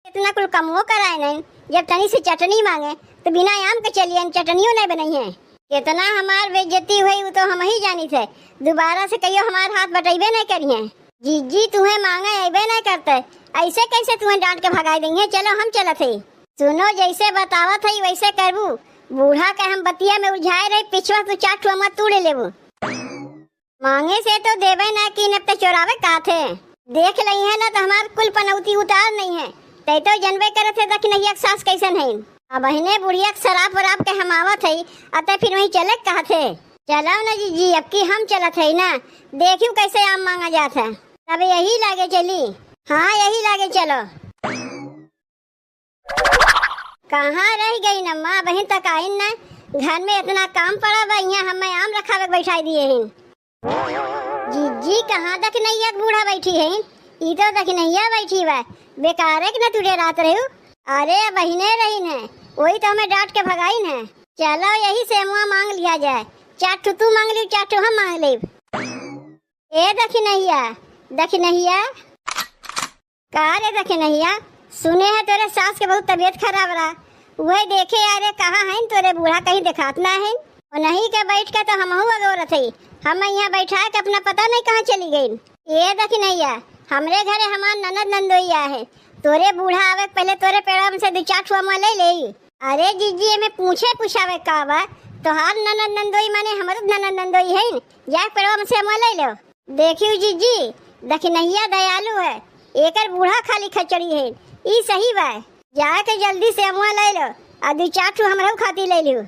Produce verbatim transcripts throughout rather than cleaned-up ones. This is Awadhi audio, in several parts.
इतना कुल कमवो कराए नहीं, जब तनी से चटनी मांगे तो बिना आम के चलिए, चटनियो नहीं बनाई है। कितना हमार बेइज्जती हुई वो तो हम ही जानी थे, दोबारा से कहियो हमार हाथ बटैबे नहीं करिए। जीजी तुहें मांगे अइबे नहीं करते, ऐसे कैसे तुहें डांट के भगाई देंगे? चलो हम चलत है। सुनो, जैसे बतावत है वैसे करबू। बूढ़ा के हम बतिया में उलझाए रही, पिछवा तू चार ठुआ मत तू ले लेबू। मांगे से तो देबे ना की, अब तो चोरावे का थे। देख लई है ना तो हमार कुल पनौती उतार नहीं है, तै तो जनबे करत है दखिनहिया के सास कैसन है। अब अहिने बुढ़िया के शराब वराब के हम आवत है, अतः फिर वहीं चले कहा थे। चलो ना जीजी, अब की हम चलत है ना, देखियो कैसे आम मांगा जात है। तब यही लागे चली। हाँ, यही लागे चलो। कहाँ रह गई न माँ बहिन तक आइन न? घर में इतना काम पड़ा बा, यहाँ हमें आम रखावे के बैठाई दिए हैं। जीजी, कहाँ दखिनैया के बूढ़ा बैठी है? ई तो दखिनैया बैठी बा, बेकारे के न तू डेरात रहू। अरे बहिने रही न, वही तो हमें डांट के भगाई न। चलो यही से मुआ मांग लिया जाए, चार ठो तू मांग ली, चार ठो हम मांग लेब। ए दखिनैया, दखिनैया। का रे दखिनैया, सुने है तोरे सास के बहुत तबीयत खराब रहा, वही देखे आ रे कहाँ है तोरे बूढ़ा, कहीं देखात ना है। उन्हीं के बैठ के तो हमहू अगोरत है, हम यहाँ बैठा के अपना पता नहीं कहाँ चली गई। ए दखिनैया, हमरे घरे हमार ननद नंदोई आए है, तोरे बूढ़ा आवे के पहले तोरे पेड़वा में से दू चार ठुआ मुआ ले ले। अरे जीजी, एमे पूछे पुछावे का बा? तोहार ननद नंदोई माने हमरो ननद नंदोई है, जाके पेड़वा में से मुआ ले लो। देखियो जीजी, दखिनैया दयालु है, एकर बूढ़ा खाली खचड़ी है, ई सही बा। जाके जल्दी से अमुआ ले लो, आ दू चार ठो हमरहू खातिर ले लियो।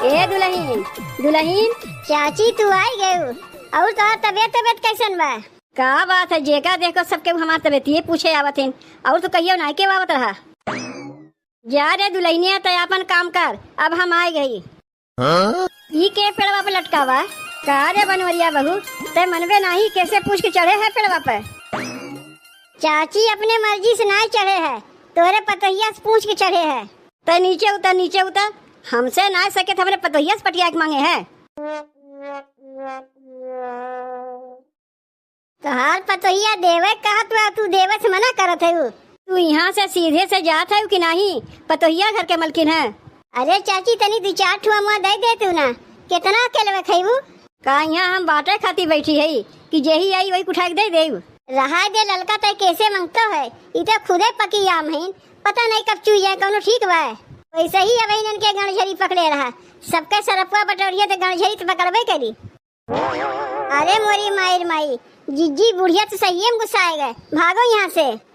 ए दुलहिन, दुलहिन। चाची, तू आई गयू, और तोहार तबीयत, तबीयत कैसन बा? का बात है, जेका देखो सब केहू हमार तबीयतिये पूछे आवत हैं, और तू कहियो नाई के आवत रहा। जा रे दुलहिनिया, तै आपन काम कर, अब हम आए गई। हाँ? ई के पेड़वा पे लटकावा? का रे बनवरिया बहू, तै मनबे नाही, कैसे पूछ के चढ़े है पेड़वा पे? चाची अपने मर्जी से नाही चढ़े है, तोरे पतोहिया से पूछ के चढ़े है। तै नीचे उतर, नीचे उतर, हमसे नाही सके त हमरे पतोहिया से पटिया के मांगे है। तोहार पतोहिया देवे कहत बा, तू देवे से मना करत हऊ। तू यहाँ से सीधे से जात हऊ कि नाही? पतोहिया घर के मलकिन है। अरे चाची, तनी दू चार ठो अमुआ दे दे तू ना, कितना अकेलवे खइबू? का यहाँ हम बाटे खातिर बैठी हई कि जेही आई वही उठा के दे देऊ? रहा दे ललका, तय कैसे मांगतो है, ई तो खुदे पकी आम है, पता नहीं कब चुई जाए, कौनो ठीक बा? वैसे ही अब इनन के गणझरी पकड़े रहा, सबके सरपुआ बटोरिए तो गणझरी तो पकड़बे करी। अरे मोरी माई रे माई, जिज्जी बुढ़िया तो सहिए में गुस्साए गए, भागो यहाँ से।